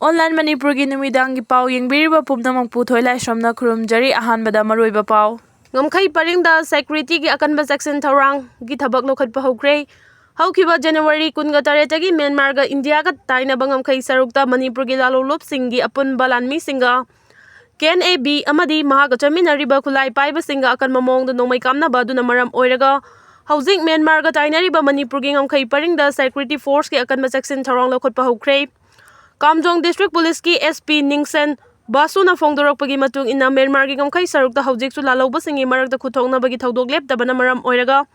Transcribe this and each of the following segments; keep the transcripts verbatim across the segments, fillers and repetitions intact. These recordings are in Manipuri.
Online ꯃꯅꯤꯄꯨꯔꯒꯤ ꯅꯨꯃꯤꯗꯥꯡꯒꯤ ꯄꯥꯎ ꯌꯦꯡꯕꯤꯔꯤꯕ ꯄꯨꯝꯅꯃꯛꯄꯨ ꯊꯣꯏꯂꯥꯏꯁ꯭ꯔꯝꯅ ꯈꯨꯔꯨꯝꯖꯔꯤ꯫ ꯑꯍꯥꯟꯕꯗ ꯃꯔꯨꯑꯣꯏꯕ ꯄꯥꯎ꯫ ꯉꯝꯈꯩ ꯄꯔꯤꯡꯗ securityꯒꯤ ꯑꯀꯟꯕ ꯆꯦꯛꯁꯤꯟ ꯊꯧꯔꯥꯡꯒꯤ ꯊꯕꯛ ꯂꯧꯈꯠꯄ ꯍꯧꯈ꯭ꯔꯦ꯫ ꯍꯧꯈꯤꯕ January ꯀꯨꯟꯒ ꯇꯔꯦꯠꯇꯒꯤ ꯃ꯭ꯌꯥꯟꯃꯥꯔꯒ ꯏꯟꯗꯤꯌꯥꯒ ꯇꯥꯏꯅꯕ ꯉꯝꯈꯩ ꯁꯔꯨꯛꯇ ꯃꯅꯤꯄꯨꯔꯒꯤ ꯂꯥꯂꯣꯡꯂꯨꯞꯁꯤꯡꯒꯤ ꯑꯄꯨꯟꯕ ꯂꯥꯟꯃꯤꯁꯤꯡꯒ, ꯀꯦ ꯑꯦꯟ ꯑꯦ ꯕꯤ ꯑꯃꯗꯤ ꯃꯍꯥꯛꯀ ꯆꯠꯃꯤꯟꯅꯔꯤꯕ ꯈꯨꯠꯂꯥꯏ ꯄꯥꯏꯕꯁꯤꯡꯒ ꯑꯀꯟꯕ ꯃꯑꯣꯡꯗ ꯅꯣꯡꯃꯩ ꯀꯥꯞꯅꯕ ꯑꯗꯨꯅ ꯃꯔꯝ ꯑꯣꯏꯔꯒ ꯍꯧꯖꯤꯛ ꯃ꯭ꯌꯥꯟꯃꯥꯔꯒ ꯇꯥꯏꯅꯔꯤꯕ ꯃꯅꯤꯄꯨꯔꯒꯤ ꯉꯝꯈꯩ ꯄꯔꯤꯡꯗ security forceꯀꯤ ꯑꯀꯟꯕ ꯆꯦꯛꯁꯤꯟ ꯊꯧꯔꯥꯡ ꯂꯧꯈꯠꯄ ꯍꯧꯈ꯭ꯔꯦ꯫ ꯀꯥꯝꯖꯣꯡ District Policeꯀꯤ S P ꯅꯤꯡꯁꯦꯟ ꯕꯥꯁꯨꯅ ꯐꯣꯡꯗꯣꯔꯛꯄꯒꯤ ꯃꯇꯨꯡ ꯏꯟꯅ, ꯃ꯭ꯌꯥꯟꯃꯥꯔꯒꯤ ꯉꯝꯈꯩ ꯁꯔꯨꯛꯇ ꯍꯧꯖꯤꯛꯁꯨ ꯂꯥꯜꯍꯧꯕꯁꯤꯡꯒꯤ ꯃꯔꯛꯇ ꯈꯨꯠꯊꯣꯛꯅꯕꯒꯤ ꯊꯧꯗꯣꯛ ꯂꯦꯞꯇꯕꯅ ꯃꯔꯝ ꯑꯣꯏꯔꯒ,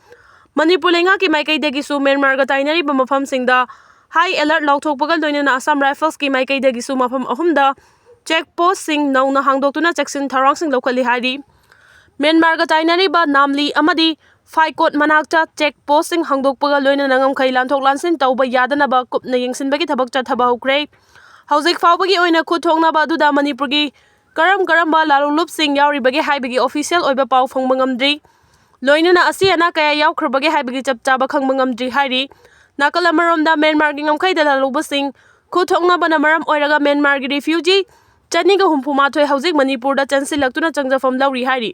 ꯃꯅꯤꯄꯨꯔ ꯂꯩꯉꯥꯛꯀꯤ ꯃꯥꯏꯀꯩꯗꯒꯤꯁꯨ ꯃ꯭ꯌꯥꯟꯃꯥꯔꯒ ꯇꯥꯏꯅꯔꯤꯕ ꯃꯐꯝꯁꯤꯡꯗ high alert ꯂꯥꯎꯊꯣꯛꯄꯒ ꯂꯣꯏꯅꯅ ꯑꯁꯥꯝ ꯔꯥꯏꯐꯜꯁꯀꯤ ꯃꯥꯏꯀꯩꯗꯒꯤꯁꯨ ꯃꯐꯝ ꯑꯍꯨꯝꯗ check postꯁꯤꯡ ꯅꯧꯅ ꯍꯥꯡꯗꯣꯛꯇꯨꯅ ꯆꯦꯛꯁꯤꯟ ꯊꯧꯔꯥꯡꯁꯤꯡ ꯂꯧꯈꯠꯂꯤ ꯍꯥꯏꯔꯤ꯫ ꯃ꯭ꯌꯥꯟꯃꯥꯔꯒ ꯇꯥꯏꯅꯔꯤꯕ ꯅꯥꯝꯂꯤ ꯑꯃꯗꯤ ꯐꯥꯏꯀꯣꯠ ꯃꯅꯥꯛꯇ check postꯁꯤꯡ ꯍꯥꯡꯗꯣꯛꯄꯒ ꯂꯣꯏꯅꯅ ꯉꯝꯈꯩ ꯂꯥꯟꯊꯣꯛ ꯂꯥꯟꯁꯤꯟ ꯇꯧꯕ ꯌꯥꯗꯅꯕ ꯀꯨꯞꯅ ꯌꯦꯡꯁꯤꯟꯕꯒꯤ ꯊꯕꯛ ꯆꯠꯊꯕ ꯍꯧꯈ꯭ꯔꯦ꯫ ꯍꯧꯖꯤꯛ ꯐꯥꯎꯕꯒꯤ ꯑꯣꯏꯅ ꯈꯨꯠ ꯊꯣꯛꯅꯕ ꯑꯗꯨꯗ ꯃꯅꯤꯄꯨꯔꯒꯤ ꯀꯔꯝ ꯀꯔꯝꯕ ꯂꯥꯂꯣꯡꯂꯨꯞꯁꯤꯡ ꯌꯥꯎꯔꯤꯕꯒꯦ ꯍꯥꯏꯕꯒꯤ official ꯑꯣꯏꯕ ꯄꯥꯎ ꯐꯪꯕ ꯉꯝꯗ꯭ꯔꯤ꯫ ꯂꯣꯏꯅꯅ ꯑꯁꯤ ꯑꯅꯥ ꯀꯌꯥ ꯌꯥꯎꯈ꯭ꯔꯕꯒꯦ ꯍꯥꯏꯕꯒꯤ ꯆꯞ ꯆꯥꯕ ꯈꯪꯕ ꯉꯝꯗ꯭ꯔꯤ ꯍꯥꯏꯔꯤ꯫ ꯅꯥꯀꯜ ꯑꯃꯔꯣꯝꯗ, ꯃ꯭ꯌꯥꯟꯃꯥꯔꯒꯤ ꯉꯝꯈꯩꯗ ꯂꯥꯜꯍꯧꯕꯁꯤꯡ ꯈꯨꯠ ꯊꯣꯛꯅꯕꯅ ꯃꯔꯝ ꯑꯣꯏꯔꯒ ꯃ꯭ꯌꯥꯟꯃꯥꯔꯒꯤ refugee ꯆꯅꯤꯒ ꯍꯨꯝꯐꯨ ꯃꯥꯊꯣꯏ ꯍꯧꯖꯤꯛ ꯃꯅꯤꯄꯨꯔꯗ ꯆꯪꯁꯤꯜꯂꯛꯇꯨꯅ ꯆꯪꯖꯐꯝ ꯂꯧꯔꯤ ꯍꯥꯏꯔꯤ꯫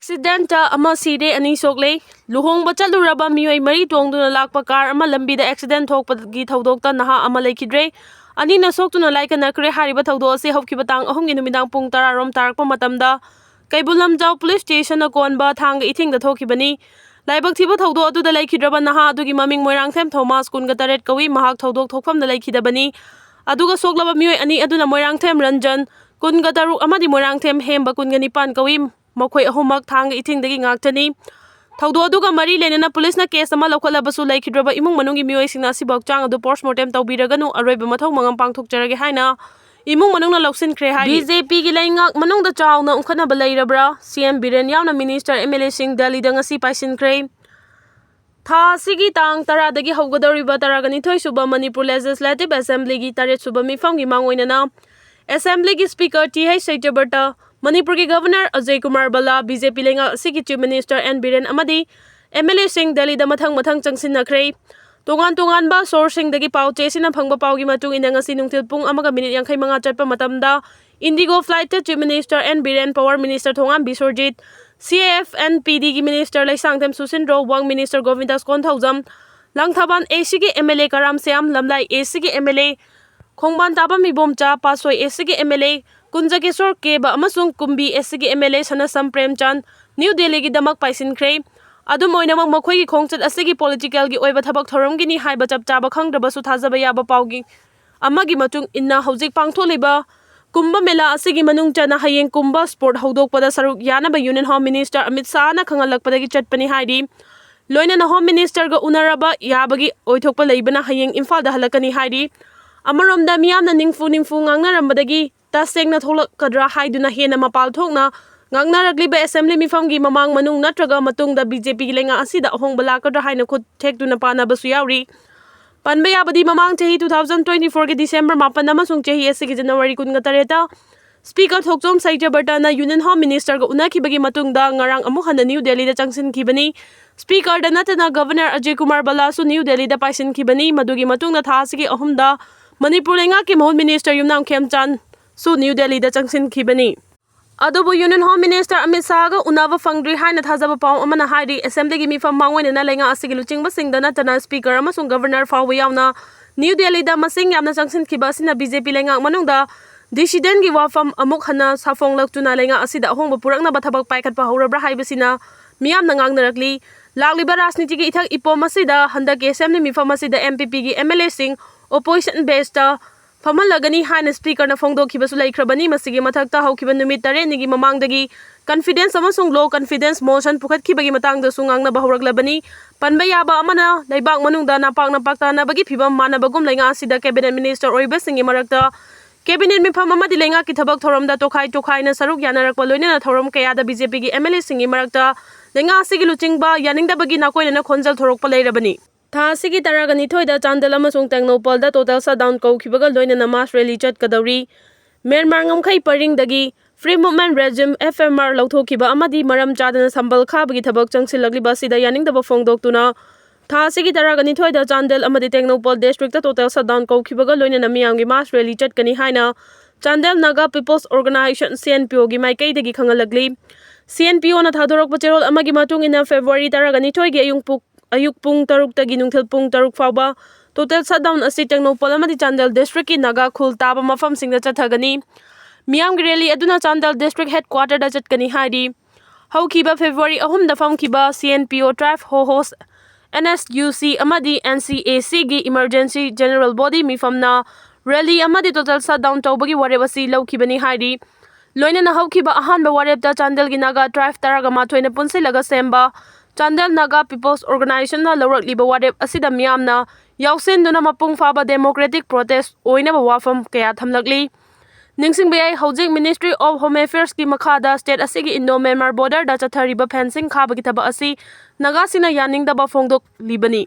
Accidentꯇ ꯑꯃ ꯁꯤꯔꯦ, ꯑꯅꯤ ꯁꯣꯛꯂꯦ꯫ ꯂꯨꯍꯣꯡꯕ ꯆꯠꯂꯨꯔꯕ ꯃꯤꯑꯣꯏ ꯃꯔꯤ ꯇꯣꯡꯗꯨꯅ ꯂꯥꯛꯄ car ꯑꯃ ꯂꯝꯕꯤꯗ accident ꯊꯣꯛꯄꯒꯤ ꯊꯧꯗꯣꯛꯇ ꯅꯍꯥ ꯑꯃ ꯂꯩꯈꯤꯗ꯭ꯔꯦ꯫ ꯑꯅꯤꯅ ꯁꯣꯛꯇꯨꯅ ꯂꯥꯏꯀꯠꯅꯈ꯭ꯔꯦ꯫ ꯍꯥꯏꯔꯤꯕ ꯊꯧꯗꯣꯛ ꯑꯁꯤ ꯍꯧꯈꯤꯕ ꯇꯥꯡ ꯑꯍꯨꯝꯒꯤ ꯅꯨꯃꯤꯗꯥꯡ ꯄꯨꯡ ꯇꯔꯥ ꯔꯣꯝ ꯇꯥꯔꯛꯄ ꯃꯇꯝꯗ ꯀꯩꯕꯨꯜ ꯂꯝꯖꯥꯎ police stationꯅ ꯀꯣꯟꯕ ꯊꯥꯡꯒ ꯏꯊꯤꯡꯗ ꯊꯣꯛꯈꯤꯕꯅꯤ꯫ ꯂꯥꯏꯕꯛ ꯊꯤꯕ ꯊꯧꯗꯣꯛ ꯑꯗꯨꯗ ꯂꯩꯈꯤꯗ꯭ꯔꯕ ꯅꯍꯥ ꯑꯗꯨꯒꯤ ꯃꯃꯤꯡ ꯃꯣꯏꯔꯥꯡꯊꯦꯝ ꯊꯣꯃꯥꯁ, ꯀꯨꯟꯒ ꯇꯔꯦꯠ ꯀꯧꯏ, ꯃꯍꯥꯛ ꯊꯧꯗꯣꯛ ꯊꯣꯛꯐꯝꯗ ꯂꯩꯈꯤꯗꯕꯅꯤ꯫ ꯑꯗꯨꯒ ꯁꯣꯛꯂꯕ ꯃꯤꯑꯣꯏ ꯑꯅꯤ ꯑꯗꯨꯅ ꯃꯣꯏꯔꯥꯡꯊꯦꯝ ꯔꯟꯖꯟ, ꯀꯨꯟꯒ ꯇꯔꯨꯛ, ꯑꯃꯗꯤ ꯃꯣꯏꯔꯥꯡꯊꯦꯝ ꯍꯦꯝꯕ, ꯀꯨꯟꯒ ꯅꯤꯄꯥꯟ ꯀꯧꯏ꯫ ꯃꯈꯣꯏ ꯑꯍꯨꯝꯃꯛ ꯊꯥꯡꯒ ꯏꯊꯤꯡꯗꯒꯤ ꯉꯥꯛꯇꯅꯤ꯫ ꯊꯧꯗꯣꯛ ꯑꯗꯨꯒ ꯃꯔꯤ ꯂꯩꯅꯅ policeꯅ case ꯑꯃ ꯂꯧꯈꯠꯂꯕꯁꯨ, ꯂꯩꯈꯤꯗ꯭ꯔꯕ ꯏꯃꯨꯡ ꯃꯅꯨꯡꯒꯤ ꯃꯤꯑꯣꯏꯁꯤꯡꯅ ꯑꯁꯤꯕꯨ ꯍꯛꯆꯥꯡ ꯑꯗꯨ postmortem ꯇꯧꯕꯤꯔꯒꯅꯨ, ꯑꯔꯣꯏꯕ ꯃꯊꯧ ꯃꯉꯝ ꯄꯥꯡꯊꯣꯛꯆꯔꯒꯦ ꯍꯥꯏꯅ ꯏꯃꯨꯡ ꯃꯅꯨꯡꯅ ꯂꯧꯁꯤꯟꯈ꯭ꯔꯦ ꯍꯥꯏꯔꯤ꯫ BJPꯒꯤ ꯂꯩꯉꯥꯛ ꯃꯅꯨꯡꯗ ꯆꯥꯎꯅ ꯎꯪꯈꯠꯅꯕ ꯂꯩꯔꯕ꯭ꯔꯥ? CM ꯕꯤꯔꯦꯟ ꯌꯥꯎꯅ minister, MLAꯁꯤꯡ ꯗꯦꯜꯂꯤꯗ ꯉꯁꯤ ꯄꯥꯏꯁꯤꯟꯈ꯭ꯔꯦ꯫ ꯊꯥ ꯑꯁꯤꯒꯤ ꯇꯥꯡ ꯇꯔꯥꯗꯒꯤ ꯍꯧꯒꯗꯧꯔꯤꯕ ꯇꯔꯥꯒ ꯅꯤꯊꯣꯏ ꯁꯨꯕ ꯃꯅꯤꯄꯨꯔ Legislative Assemblyꯒꯤ ꯇꯔꯦꯠ ꯁꯨꯕ ꯃꯤꯐꯝꯒꯤ ꯃꯥꯡꯑꯣꯏꯅꯅ Assemblyꯒꯤ Speaker ꯇꯤ ꯍꯩꯆ ꯁꯇ꯭ꯌꯕ꯭ꯔꯇ, ꯃꯅꯤꯄꯨꯔꯒꯤ Governor ꯑꯖꯌ ꯀꯨꯃꯥꯔ ꯕꯜꯂꯥ, BJP ꯂꯩꯉꯥꯛ ꯑꯁꯤꯒꯤ Chief Minister ꯑꯦꯟ ꯕꯤꯔꯦꯟ ꯑꯃꯗꯤ MLAꯁꯤꯡ ꯗꯦꯜꯂꯤꯗ ꯃꯊꯪ ꯃꯊꯪ ꯆꯪꯁꯤꯟꯅꯈ꯭ꯔꯦ꯫ ꯇꯣꯉꯥꯟ ꯇꯣꯉꯥꯟꯕ ꯁꯣꯔꯁꯁꯤꯡꯗꯒꯤ ꯄꯥꯎ ꯆꯦꯁꯤꯅ ꯐꯪꯕ ꯄꯥꯎꯒꯤ ꯃꯇꯨꯡ ꯏꯟꯅ, ꯉꯁꯤ ꯅꯨꯡꯊꯤꯜ ꯄꯨꯡ ꯑꯃꯒ ꯃꯤꯅꯤꯠ ꯌꯥꯡꯈꯩ ꯃꯉꯥ ꯆꯠꯄ ꯃꯇꯝꯗ IndiGo flightꯇ Chief Minister N Biren, Power Minister Thongam ꯕꯤꯁ꯭ꯋꯔꯖꯤꯠ, C A F and P Dꯒꯤ Minister Leishangthem ꯁꯨꯁꯤꯟꯗ꯭ꯔꯣ, ꯋꯥꯡ Minister ꯒꯣꯕꯤꯟꯗꯥꯁ ꯀꯣꯟꯊꯧꯖꯝ, ꯂꯪꯊꯕꯥꯜ ACꯒꯤ MLA ꯀꯔꯥꯝ ꯁ꯭ꯌꯥꯝ, ꯂꯝꯂꯥꯏ ACꯒꯤ MLA ꯈꯣꯡꯕꯥꯟ ꯇꯥꯕꯝ ꯏꯕꯣꯝꯆꯥ, ꯄꯥꯠꯁꯣꯏ ACꯒꯤ MLA ꯀꯨꯟꯖꯀꯤꯁꯣꯔ ꯀꯦꯕ ꯑꯃꯁꯨꯡ ꯀꯨꯝꯕꯤ ACꯒꯤ MLA ꯁꯅꯥꯁꯝ ꯄ꯭ꯔꯦꯝꯆꯥꯟ ꯅ꯭ꯌꯨ ꯗꯦꯜꯂꯤꯒꯤꯗꯃꯛ ꯄꯥꯏꯁꯤꯟꯈ꯭ꯔꯦ꯫ ꯑꯗꯨꯝ ꯑꯣꯏꯅꯃꯛ, ꯃꯈꯣꯏꯒꯤ ꯈꯣꯡꯆꯠ ꯑꯁꯤꯒꯤ politicalꯒꯤ ꯑꯣꯏꯕ ꯊꯕꯛ ꯊꯧꯔꯝꯒꯤꯅꯤ ꯍꯥꯏꯕ ꯆꯞ ꯆꯥꯕ ꯈꯪꯗ꯭ꯔꯕꯁꯨ, ꯊꯥꯖꯕ ꯌꯥꯕ ꯄꯥꯎꯒꯤ ꯑꯃꯒꯤ ꯃꯇꯨꯡ ꯏꯟꯅ, ꯍꯧꯖꯤꯛ ꯄꯥꯡꯊꯣꯛꯂꯤꯕ ꯀꯨꯝꯚ ꯃꯦꯂꯥ ꯑꯁꯤꯒꯤ ꯃꯅꯨꯡ ꯆꯟꯅ ꯍꯌꯦꯡ ꯀꯨꯝꯚ sport ꯍꯧꯗꯣꯛꯄꯗ ꯁꯔꯨꯛ ꯌꯥꯅꯕ Union Home Minister ꯑꯃꯤꯠ ꯁꯥꯍꯅ ꯈꯪꯍꯜꯂꯛꯄꯗꯒꯤ ꯆꯠꯄꯅꯤ ꯍꯥꯏꯔꯤ꯫ ꯂꯣꯏꯅꯅ Home Ministerꯒ ꯎꯅꯔꯕ ꯌꯥꯕꯒꯤ ꯑꯣꯏꯊꯣꯛꯄ ꯂꯩꯕꯅ ꯍꯌꯦꯡ ꯏꯝꯐꯥꯜꯗ ꯍꯜꯂꯛꯀꯅꯤ ꯍꯥꯏꯔꯤ꯫ ꯑꯃꯔꯣꯝꯗ, ꯃꯤꯌꯥꯝꯅ ꯅꯤꯡꯐꯨ ꯅꯤꯡꯐꯨ ꯉꯥꯡꯅꯔꯝꯕꯗꯒꯤ ꯇꯁꯦꯡꯅ ꯊꯣꯛꯂꯛꯀꯗ꯭ꯔꯥ ꯍꯥꯏꯗꯨꯅ ꯍꯦꯟꯅ ꯃꯄꯥꯜ ꯊꯣꯛꯅ ꯉꯥꯡꯅꯔꯛꯂꯤꯕ assembly ꯃꯤꯐꯝꯒꯤ ꯃꯃꯥꯡ ꯃꯅꯨꯡ ꯅꯠꯇ꯭ꯔꯒ ꯃꯇꯨꯡꯗ BJPꯒꯤ ꯂꯩꯉꯥꯛ ꯑꯁꯤꯗ ꯑꯍꯣꯡꯕ ꯂꯥꯛꯀꯗ꯭ꯔꯥ ꯍꯥꯏꯅ ꯈꯨꯠ ꯊꯦꯛꯇꯨꯅ ꯄꯥꯅꯕꯁꯨ ꯌꯥꯎꯔꯤ꯫ ꯄꯟꯕ ꯌꯥꯕꯗꯤ, ꯃꯃꯥꯡ ꯆꯍꯤ two thousand twenty fourꯒꯤ December ꯃꯥꯄꯟ ꯑꯃꯁꯨꯡ ꯆꯍꯤ ꯑꯁꯤꯒꯤ January ꯀꯨꯟꯒ ꯇꯔꯦꯠꯇ Speaker ꯊꯣꯛꯆꯣꯝ ꯁꯩꯇ꯭ꯌꯕ꯭ꯔꯇꯅ Union Home Ministerꯒ ꯎꯅꯈꯤꯕꯒꯤ ꯃꯇꯨꯡꯗ ꯉꯔꯥꯡ ꯑꯃꯨꯛ ꯍꯟꯅ ꯅ꯭ꯌꯨ ꯗꯦꯜꯂꯤꯗ ꯆꯪꯁꯤꯟꯈꯤꯕꯅꯤ꯫ Speakerꯗ ꯅꯠꯇꯅ Governor ꯑꯖꯌ ꯀꯨꯃꯥꯔ ꯚꯜꯂꯥꯁꯨ ꯅ꯭ꯌꯨ ꯗꯦꯜꯂꯤꯗ ꯄꯥꯏꯁꯤꯟꯈꯤꯕꯅꯤ꯫ ꯃꯗꯨꯒꯤ ꯃꯇꯨꯡꯗ ꯊꯥ ꯑꯁꯤꯒꯤ ꯑꯍꯨꯝꯗ ꯃꯅꯤꯄꯨꯔ ꯂꯩꯉꯥꯛꯀꯤ ꯃꯍꯨꯠ Minister ꯌꯨꯝꯅꯥꯝ ꯈꯦꯝꯆꯥꯟꯁꯨ ꯅ꯭ꯌꯨ ꯗꯦꯜꯂꯤꯗ ꯆꯪꯁꯤꯟꯈꯤꯕꯅꯤ꯫ ꯑꯗꯨꯕꯨ Union Home Minister ꯑꯃꯤꯠ ꯁꯥꯍꯒ ꯎꯅꯕ ꯐꯪꯗ꯭ꯔꯤ ꯍꯥꯏꯅ ꯊꯥꯖꯕ ꯄꯥꯎ ꯑꯃꯅ ꯍꯥꯏꯔꯤ꯫ Assemblyꯒꯤ ꯃꯤꯐꯝ ꯃꯥꯡꯑꯣꯏꯅꯅ ꯂꯩꯉꯥꯛ ꯑꯁꯤꯒꯤ ꯂꯨꯆꯤꯡꯕꯁꯤꯡꯗ ꯅꯠꯇꯅ Speaker ꯑꯃꯁꯨꯡ Governor ꯐꯥꯎꯕ ꯌꯥꯎꯅ ꯅ꯭ꯌꯨ ꯗꯦꯜꯂꯤꯗ ꯃꯁꯤꯡ ꯌꯥꯝꯅ ꯆꯪꯁꯤꯟꯈꯤꯕ ꯑꯁꯤꯅ BJP ꯂꯩꯉꯥꯛ ꯃꯅꯨꯡꯗ dissidentꯒꯤ ꯋꯥꯐꯝ ꯑꯃꯨꯛ ꯍꯟꯅ ꯁꯥꯐꯣꯡꯂꯛꯇꯨꯅ ꯂꯩꯉꯥꯛ ꯑꯁꯤꯗ ꯑꯍꯣꯡꯕ ꯄꯨꯔꯛꯅꯕ ꯊꯕꯛ ꯄꯥꯏꯈꯠꯄ ꯍꯧꯔꯕ꯭ꯔꯥ ꯍꯥꯏꯕꯁꯤꯅ ꯃꯤꯌꯥꯝꯅ ꯉꯥꯡꯅꯔꯛꯂꯤ꯫ ꯂꯥꯛꯂꯤꯕ ꯔꯥꯖꯅꯤꯇꯤꯒꯤ ꯏꯊꯛ ꯏꯄꯣꯝ ꯑꯁꯤꯗ ꯍꯟꯗꯛꯀꯤ assembly ꯃꯤꯐꯝ ꯑꯁꯤꯗ NPPꯒꯤ MLAꯁꯤꯡ opposition benchꯇ ꯐꯝꯍꯜꯂꯒꯅꯤ ꯍꯥꯏꯅ Speakerꯅ ꯐꯣꯡꯗꯣꯛꯈꯤꯕꯁꯨ ꯂꯩꯈ꯭ꯔꯕꯅꯤ꯫ ꯃꯁꯤꯒꯤ ꯃꯊꯛꯇ, ꯍꯧꯈꯤꯕ ꯅꯨꯃꯤꯠ ꯇꯔꯦꯠꯅꯤꯒꯤ ꯃꯃꯥꯡꯗꯒꯤ confidence ꯑꯃꯁꯨꯡ low confidence motion ꯄꯨꯈꯠꯈꯤꯕꯒꯤ ꯃꯇꯥꯡꯗꯁꯨ ꯉꯥꯡꯅꯕ ꯍꯧꯔꯛꯂꯕꯅꯤ꯫ ꯄꯟꯕ ꯌꯥꯕ ꯑꯃꯅ, ꯂꯩꯕꯥꯛ ꯃꯅꯨꯡꯗ ꯅꯄꯥꯛꯅ ꯄꯥꯛꯇꯥꯅꯕꯒꯤ ꯐꯤꯚꯝ ꯃꯥꯟꯅꯕꯒꯨꯝ ꯂꯩꯉꯥꯛ ꯑꯁꯤꯗ cabinet minister ꯑꯣꯏꯕꯁꯤꯡꯒꯤ ꯃꯔꯛꯇ cabinet ꯃꯤꯐꯝ ꯑꯃꯗꯤ ꯂꯩꯉꯥꯛꯀꯤ ꯊꯕꯛ ꯊꯧꯔꯝꯗ ꯇꯣꯈꯥꯏ ꯇꯣꯈꯥꯏꯅ ꯁꯔꯨꯛ ꯌꯥꯅꯔꯛꯄ ꯂꯣꯏꯅꯅ ꯊꯧꯔꯝ ꯀꯌꯥꯗ BJPꯒꯤ MLAꯁꯤꯡꯒꯤ ꯃꯔꯛꯇ ꯂꯩꯉꯥꯛ ꯑꯁꯤꯒꯤ ꯂꯨꯆꯤꯡꯕ ꯌꯥꯅꯤꯡꯗꯕꯒꯤ ꯅꯥꯀꯣꯏꯅꯅ ꯈꯣꯟꯖꯦꯜ ꯊꯣꯔꯛꯄ ꯂꯩꯔꯕꯅꯤ꯫ ꯊꯥ ꯑꯁꯤꯒꯤ ꯇꯔꯥꯒ ꯅꯤꯊꯣꯏꯗ ꯆꯥꯟꯗꯦꯜ ꯑꯃꯁꯨꯡ ꯇꯦꯡꯅꯧꯄꯜꯗ total shutdown ꯀꯧꯈꯤꯕꯒ ꯂꯣꯏꯅꯅ mass rally ꯆꯠꯀꯗꯧꯔꯤ꯫ ꯃ꯭ꯌꯥꯟꯃꯥꯔ ꯉꯝꯈꯩ ꯄꯔꯤꯡꯗꯒꯤ Free Movement Regime, FMR, ꯂꯧꯊꯣꯛꯈꯤꯕ ꯑꯃꯗꯤ ꯃꯔꯝ ꯆꯥꯗꯅ ꯁꯝꯕꯜ ꯈꯥꯕꯒꯤ ꯊꯕꯛ ꯆꯪꯁꯤꯜꯂꯛꯂꯤꯕ ꯑꯁꯤꯗ ꯌꯥꯅꯤꯡꯗꯕ ꯐꯣꯡꯗꯣꯛꯇꯨꯅ ꯊꯥ ꯑꯁꯤꯒꯤ ꯇꯔꯥꯒ ꯅꯤꯊꯣꯏꯗ ꯆꯥꯟꯗꯦꯜ ꯑꯃꯗꯤ ꯇꯦꯡꯅꯧꯄꯜ district ꯇ total shutdown ꯀꯧꯈꯤꯕꯒ ꯂꯣꯏꯅꯅ ꯃꯤꯌꯥꯝꯒꯤ mass rally ꯆꯠꯀꯅꯤ ꯍꯥꯏꯅ Chandel Naga People's Organisation, C N P O ꯒꯤ ꯃꯥꯏꯀꯩꯗꯒꯤ ꯈꯪꯍꯜꯂꯛꯂꯤ꯫ C N P O ꯅ ꯊꯥꯗꯣꯔꯛꯄ ꯆꯦꯔꯣꯜ ꯑꯃꯒꯤ ꯃꯇꯨꯡ ꯏꯟꯅ, February ꯇꯔꯥꯒ ꯅꯤꯊꯣꯏꯒꯤ ꯑꯌꯨꯛ ꯄꯨꯡ, ꯑꯌꯨꯛ ꯄꯨꯡ ꯇꯔꯨꯛꯇꯒꯤ ꯅꯨꯡꯊꯤꯜ ꯄꯨꯡ ꯇꯔꯨꯛ ꯐꯥꯎꯕ total shutdown ꯑꯁꯤ ꯇꯦꯡꯅꯧꯄꯜ ꯑꯃꯗꯤ ꯆꯥꯟꯗꯦꯜ district ꯀꯤ ꯅꯥꯒꯥ ꯈꯨꯜ ꯇꯥꯕ ꯃꯐꯝꯁꯤꯡꯗ ꯆꯠꯊꯒꯅꯤ꯫ ꯃꯤꯌꯥꯝꯒꯤ rally ꯑꯗꯨꯅ ꯆꯥꯟꯗꯦꯜ district headquarter ꯗ ꯆꯠꯀꯅꯤ ꯍꯥꯏꯔꯤ꯫ ꯍꯧꯈꯤꯕ February ꯑꯍꯨꯝꯗ ꯐꯝꯈꯤꯕ C N P O tribe ꯍꯣꯍꯣꯁ N S U C ꯑꯃꯗꯤ N C A C ꯒꯤ emergency general body ꯃꯤꯐꯝꯅ rally ꯑꯃꯗꯤ total shutdown ꯇꯧꯕꯒꯤ ꯋꯥꯔꯦꯞ ꯑꯁꯤ ꯂꯧꯈꯤꯕꯅꯤ ꯍꯥꯏꯔꯤ꯫ ꯂꯣꯏꯅꯅ ꯍꯧꯈꯤꯕ ꯑꯍꯥꯟꯕ ꯋꯥꯔꯦꯞꯇ ꯆꯥꯟꯗꯦꯜꯒꯤ ꯅꯥꯒꯥ tribe ꯇꯔꯥꯒ ꯃꯥꯊꯣꯏꯅ ꯄꯨꯟꯁꯤꯜꯂꯒ ꯁꯦꯝꯕ Chandel Naga People's Organisation ꯅ ꯂꯧꯔꯛꯂꯤꯕ ꯋꯥꯔꯦꯞ ꯑꯁꯤꯗ ꯃꯤꯌꯥꯝꯅ ꯌꯥꯎꯁꯤꯟꯗꯨꯅ ꯃꯄꯨꯡ ꯐꯥꯕ democratic protest ꯑꯣꯏꯅꯕ ꯋꯥꯐꯝ ꯀꯌꯥ ꯊꯝꯂꯛꯂꯤ꯫ ꯅꯤꯡꯁꯤꯡꯕ ꯌꯥꯏ, ꯍꯧꯖꯤꯛ Ministry of Home Affairs ꯀꯤ ꯃꯈꯥꯗ state ꯑꯁꯤꯒꯤ Indo-Myanmar border ꯗ ꯆꯠꯊꯔꯤꯕ fencing ꯈꯥꯕꯒꯤ ꯊꯕꯛ ꯑꯁꯤ ꯅꯥꯒꯥꯁꯤꯡꯅ ꯌꯥꯅꯤꯡꯗꯕ ꯐꯣꯡꯗꯣꯛꯂꯤꯕꯅꯤ꯫